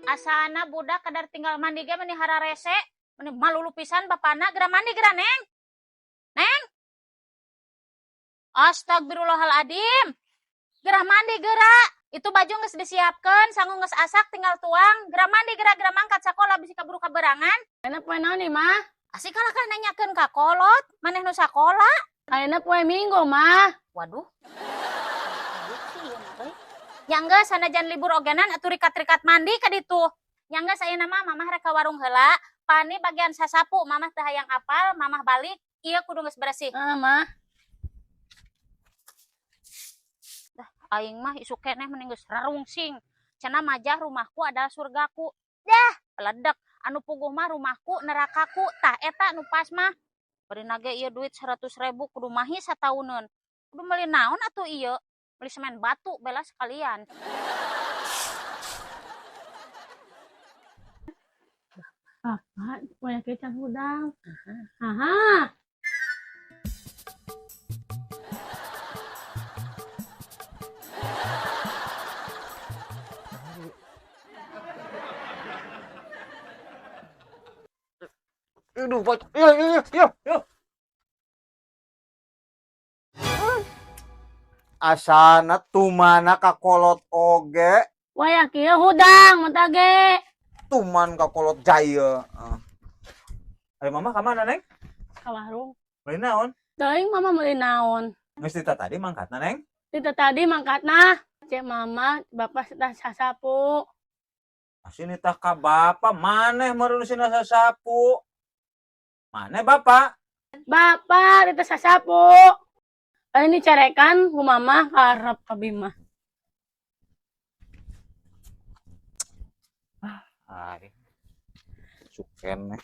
Asana budak kadar tinggal mandi ge meni hararese, meni malulu pisan bapana geura mandi geura Neng. Neng. Astagfirullahaladzim. Geura mandi geura. Itu baju geus disiapkeun, sangu geus asak tinggal tuang. Geura mandi geura geura mangkat sakola bisi kaburu kaberangan. Ayeuna poe naon nih, Mah? Asik kalah kan nanyakeun ka kolot, maneh nu sakola. Ayeuna poe Minggu, Mah. Waduh. Ya geus sanajan libur ogenan atuh rikat-rikat mandi ka ditu. Ya geus ayeuna mah mamah rek ka warung heula, pani bagian sasapu mamah teu hayang apal, mamah balik, ieu kudu geus beresih. Heeh, Mah. Dah, aing mah isuk keneh mending geus rarungsing. Cenah majah rumahku adalah surgaku. Dah, peledak. Anu puguh mah rumahku nerakaku. Tah eta nu pas mah. Bari nage ieu duit 100.000 kudu mahi satauneun. Kudu meuli naon atuh ieu? Beli semen batu bela sekalian. Bapak, poe kieu can hudang. Aha. Aduh, Pak. Iya, iya, iya, iya. Asana tumana kakolot oge. Waya kieu hudang mata ge. Tuman kakolot jaya. Ayo mama ka mana, Neng? Ka warung. Meuli naon? Teuing mama meuli naon? Geus tita tadi mangkatna, Neng. Tita tadi mangkatna. Cek mama, bapak tah sasapu. Asih nitah ka bapak, maneh meureun sina sasapu. Maneh bapak? Bapak tita sasapu. Ini carekan ku mama karep ka Bima. Ari. Suken nih.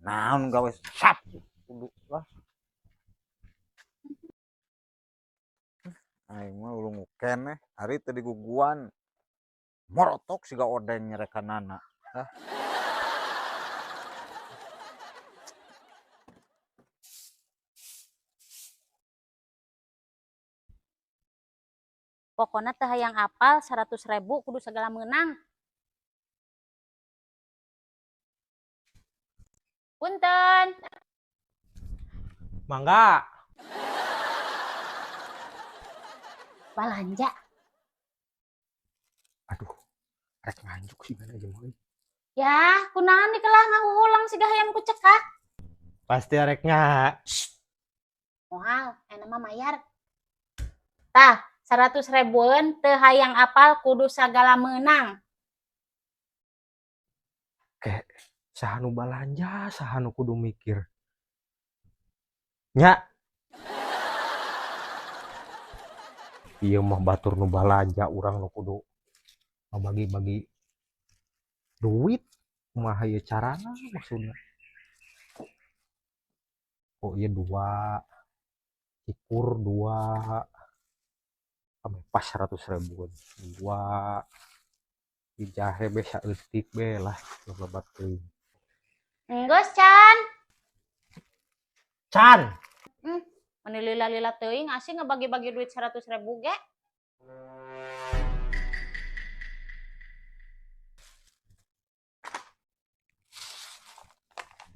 Naon gawe sapu kudu lah. Aing mah ulungu keneh, ari teu diguguan. Morotok siga odeng nyerekanana. Hah? Pokona teu hayang apal 100.000 kudu segala meunang. Punten. Mangga. Balanja. Aduh, rek nganjuk sih mana aja mau. Ya, kunaon nih kelah ngahuhulang siga hayam ku cekak. Pasti rek nga. Moal, enak mah mayar. Tah, 100 ribuan teu hayang apal kudu sagala meunang. Kayak saha nu balanja, saha nu kudu mikir. Nya. Ieu mah batur nu balanja urang nu kudu ngabagi-bagi duit. Kumaha ieu carana maksudna? Oh ieu dua, cikur dua, kami pas 100 ribuan dua, jahe be saeutik be lah lebat teuing. Enggeus Chan. Chan. Meni lila-lila teuing asing ngebagi-bagi duit 100.000 ge.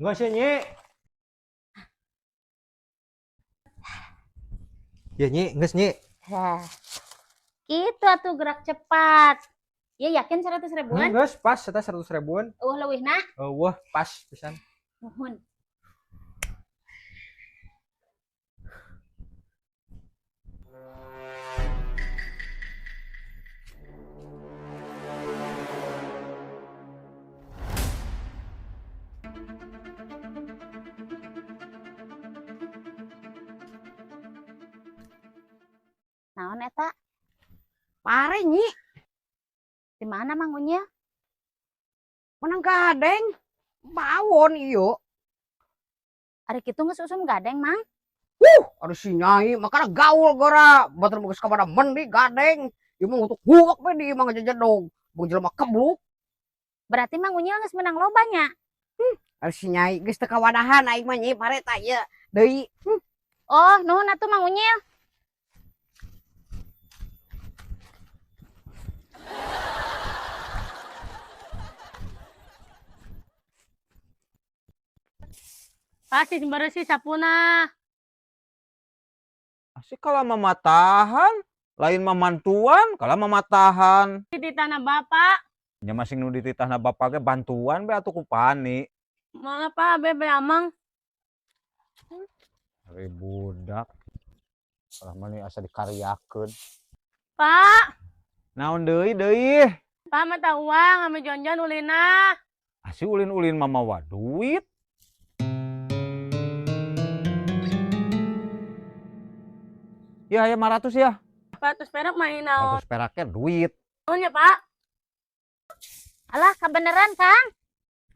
Enggeus ya, Nyi. Ya Nyi, enggeus Nyi. Hah. Gitu atuh gerak cepat. Ya yakin 100 ribuan? Enggeus pas eta 100 ribuan. Eueuh leuwihna? Eueuh pas pisan. Nuhun. Naon eta? Pare Nyi. Di mana Mang Unyil? Menang gadeng. Bawon ieu. Ari kitu geus usum gadeng, Mang? Aduh si Nyai, makana gaul gora. Batur geus ka mana mendi gadeng. Ieu mah untuk huwak we di imah ngajejedog. Bung jelema kebluk. Berarti Mang Unyil geus menang loba nya. Aduh si Nyai geus teu kawadahan aing mah Nyi pare ta ieu deui. Oh, nuhun atuh Mang Unyil. Pasti bersih sapuna. Asih kalah mamatahan, lain mamantuan, kalah mamatahan. Dititahna bapak. Nya masing nu dititahna bapak ge bantuan be atuh ku Pani. Mana Pak, bebe amang. Ari budak. Kalah mah asa dikaryakeun. Pak, Naon deui deui? Pak mata uang ame jonjon ulina. Asih ulin-ulin mamawa duit. Ya, ya 500 ya. 100 perak main naon. 100 peraknya duit. Ya, Pak. Alah, kebeneran, Kang.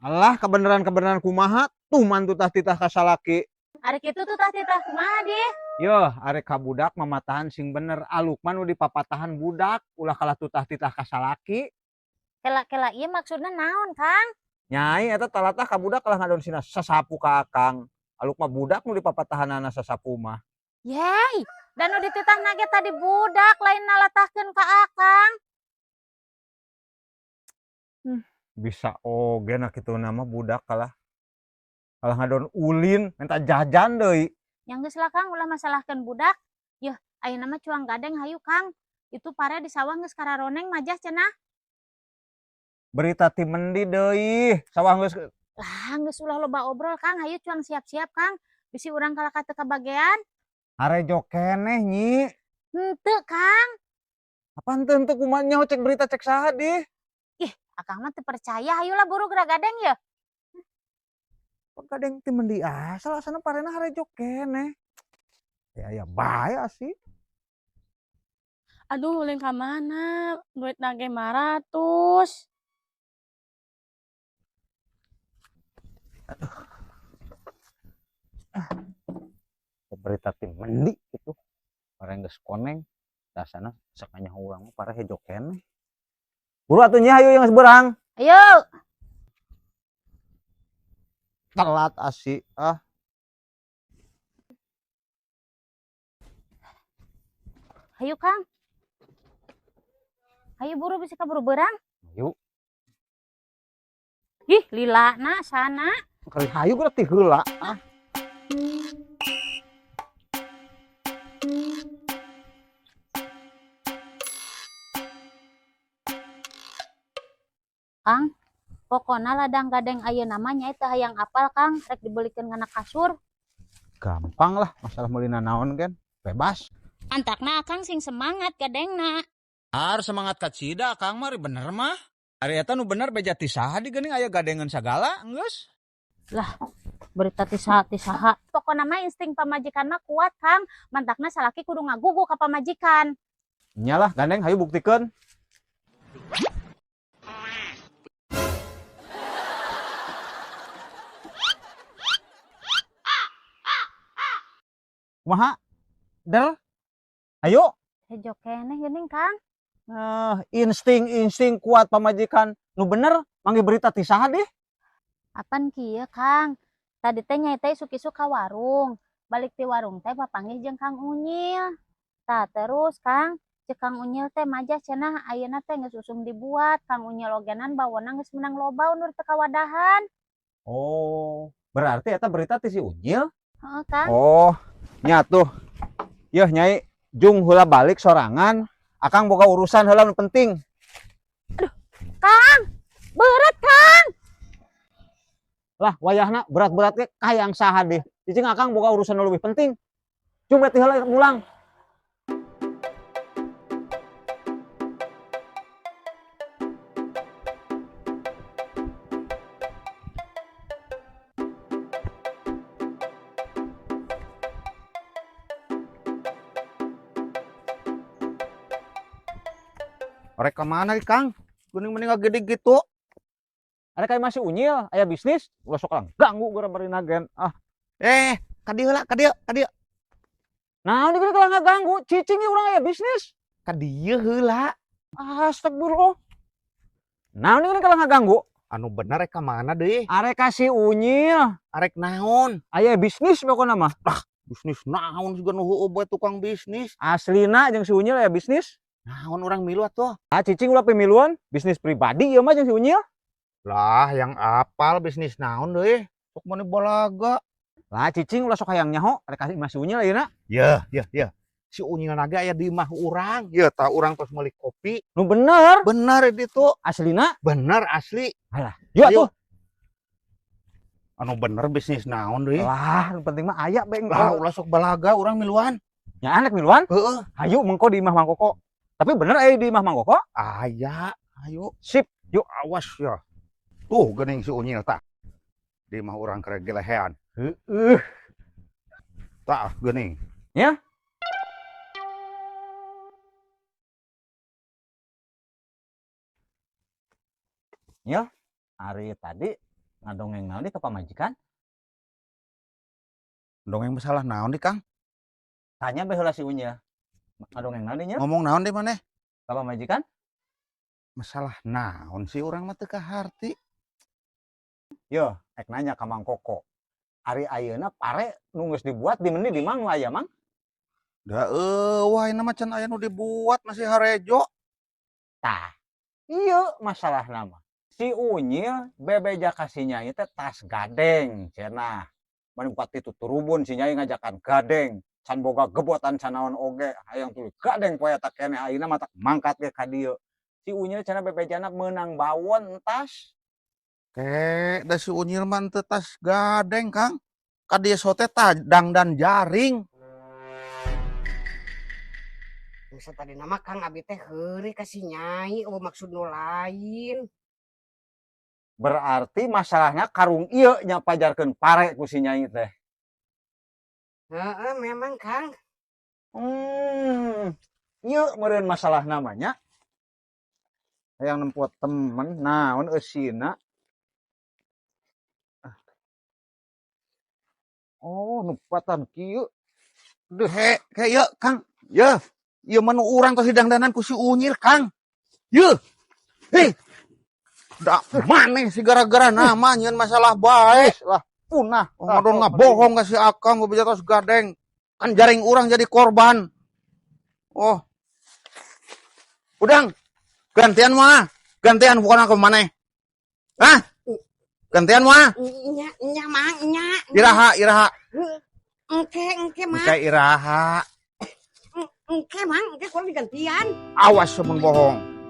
Alah, kebenaran-kebenaran kumaha tuh mantu tah titah ka salaki. Ari kitu tuh tah titah kumaha di? Yoh, arek ka budak mamatahan sing bener, aluk mah nu dipapatahan budak, ulah kalah tutah titah ka salaki. Kela-kela ieu maksudna naon, Kang? Nyai eta talatah ka budak kalah ngadon sina sasapu ka akang. Aluk mah budak nu dipapatahanana sasapu mah. Yey, dan nu dititahna ge tadi budak lain nalatahkeun ka akang. Bisa oge na kitu nama budak kalah. Kalah ngadon ulin minta jajan deui. Yang geus lah Kang, ulah masalahkeun budak. Yeuh, ayeuna mah cuang gadeng hayu Kang. Itu pare di sawah geus kararoneng majah cenah. Berita ti mendi deui, sawah geus Lah, geus ulah loba obrol Kang, hayu cuang siap-siap Kang. Bisi urang kalah ka teu kabagean. Harejo keneh nyi. Henteu Kang. Apaan teu henteu kumaha nyaho cek berita cek saha dih? Ih, akang mah teu percaya, hayulah buru geura gadeng yeuh. Gadeng ti mendi asal asana parena harejo keneh. Ya ya bae asih. Aduh, ulin ka mana? Duit nage 500. Aduh. Berita ti mendi gitu. Pare geus koneng. Dasana sakanya urang mah pare hejo keneh. Buru atuh nya hayu yang geus beurang. Ayo. Telat asih ah. Hayu Kang. Hayu buru bisa kaburu beurang. Hayu. Ih, lila na sana. Kali hayu berarti heula ah. Kang, pokona ladang gadeng ayeuna mah nya teu hayang apal Kang, rek dibelikeun kana kasur. Gampang lah masalah meuli naon kan, bebas. Antakna Akang sing semangat gadengna. Har semangat kacida Kang mah bener mah. Ari eta nu bener beja ti saha di geuning aya gadengeun sagala geus. Lah, berita ti saha ti saha. Pokona mah insting pamajikan mah kuat Kang, mantakna salaki kudu ngagugu ka pamajikan. Nya lah gandeng hayu buktikeun. Kumaha? Del? Ayo. Hejo keneh geuning Kang. Nah, insting-insting kuat pamajikan nu bener manggih berita ti saha deh. Apan kieu Kang? Tadi teh nyai teh isuk-isuk ka warung. Balik ti warung teh papanggih jeung Kang Unyil. Tah terus Kang, cek Kang Unyil teh majah cenah ayeuna teh geus usum dibuat. Kang Unyil ogenan bawona geus menang loba nur teu kawadahan. Oh, berarti eta berita ti si Unyil? Heeh Kang. Oh, nya tuh. Yeuh nyai jung heula balik sorangan. Akang boga urusan heula nu penting. Aduh, Kang. Berat Kang. Lah wayahna berat-berat ge kahayang saha deh. Cicing akang boga urusan nu leuwih penting. Jung berarti heula mulang. Rek ka mana Kang? Geuning mending gede gitu. Ada kayak masih unyil, aya bisnis, ulah sok lang ganggu gua bari nagen. Ah, Ka dieu heula, ka dieu, ka dieu. Nah, ini kalau nggak ganggu, cicing ya urang aya bisnis. Ka dieu heula. Astagfirullah. Nah, ini kalau nggak ganggu. Anu bener rek ka mana deui? Arek kasih unyil, Arek naon? Aya bisnis pokokna mah. Lah, bisnis naon juga nu heueuh bae tukang bisnis. Aslina jeung si unyil aya bisnis. Naon urang milu atuh? Ah, cicing ulah pemiluan, bisnis pribadi ieu mah jeung si unyil. Lah, yang apal bisnis naon deui? Sok mani balaga. Lah cicing ulah sok hayang nyaho, rek ka imah si Unyil ayeuna. Ya, ya, ya. Si Unyil naga aya di imah urang. Ya, tah urang tos meuli kopi. Nu bener, Bener itu. Aslina. Bener asli. Alah, yuk Ayo. atuh. Anu bener bisnis naon deui? Lah, nu penting mah aya beng. Lah ulah sok balaga urang miluan. Nya anak miluan. Heeh. Hayu mengko di imah Mang Koko. Tapi bener aya di imah Mang Koko? Aya, ayo. Sip. Yuk awas ya. Tuh geuning si Unyil tah. Di imah urang keur gelehean. Heeh. Tah geuning. Ya. Ya, ari tadi ngadongeng naon di ke pamajikan? Dongeng masalah naon di Kang? Tanya bae heula si Unyil. Ngadongeng naon di nya? Ngomong naon di maneh? Ka pamajikan? Masalah naon sih urang mah teu kaharti. Yo, ek nanya ka Mang Koko. Ari ayeuna pare nu geus dibuat di meuni di mang nu aya, Mang? Da euweuh ayeuna mah can aya nu dibuat masih harejo. Tah, ieu masalahna mah. Si Unyil bebeja ka si Nyai teh tas gadeng cenah. Mani buka titu turubun si Nyai ngajakan gadeng. Can boga gebotan can naon oge hayang tuluy gadeng poe eta keneh ayeuna mah tak mangkat ge ka dieu. Si Unyil cenah bebejana meunang bawon entas. Ke da si Unyil mah teu tas gadeng Kang. Ka dieu sote tah dangdan jaring. Masa tadi nama Kang abi teh heureuy ka si Nyai eueuh maksud nu lain. Berarti masalahnya karung ieu nya pajarkeun pare ku si Nyai teh. Heeh, memang Kang. Ieu meureun masalah namanya. Hayang nempo temen naon eusina. Oh, nupatan kieu. Duh, he, he, ye, Kang. Ye, ieu mah nu urang tos didangdanan ku si Unyil, Kang. Ye. Hei. Da maneh si gara-gara nama nyieun masalah bae. Lah, punah. Oh, ngadon ngabohong ka si Akang bebeja tos gadeng. Kan jaring urang jadi korban. Oh. Udang. Gantian mah. Gantian bukan aku maneh. Hah? Gantian mah. Nya nya Mang, nya. Iraha, iraha. Engke engke Mang. Engke iraha. Engke Mang, engke kurang digantian. Awas semeng bohong.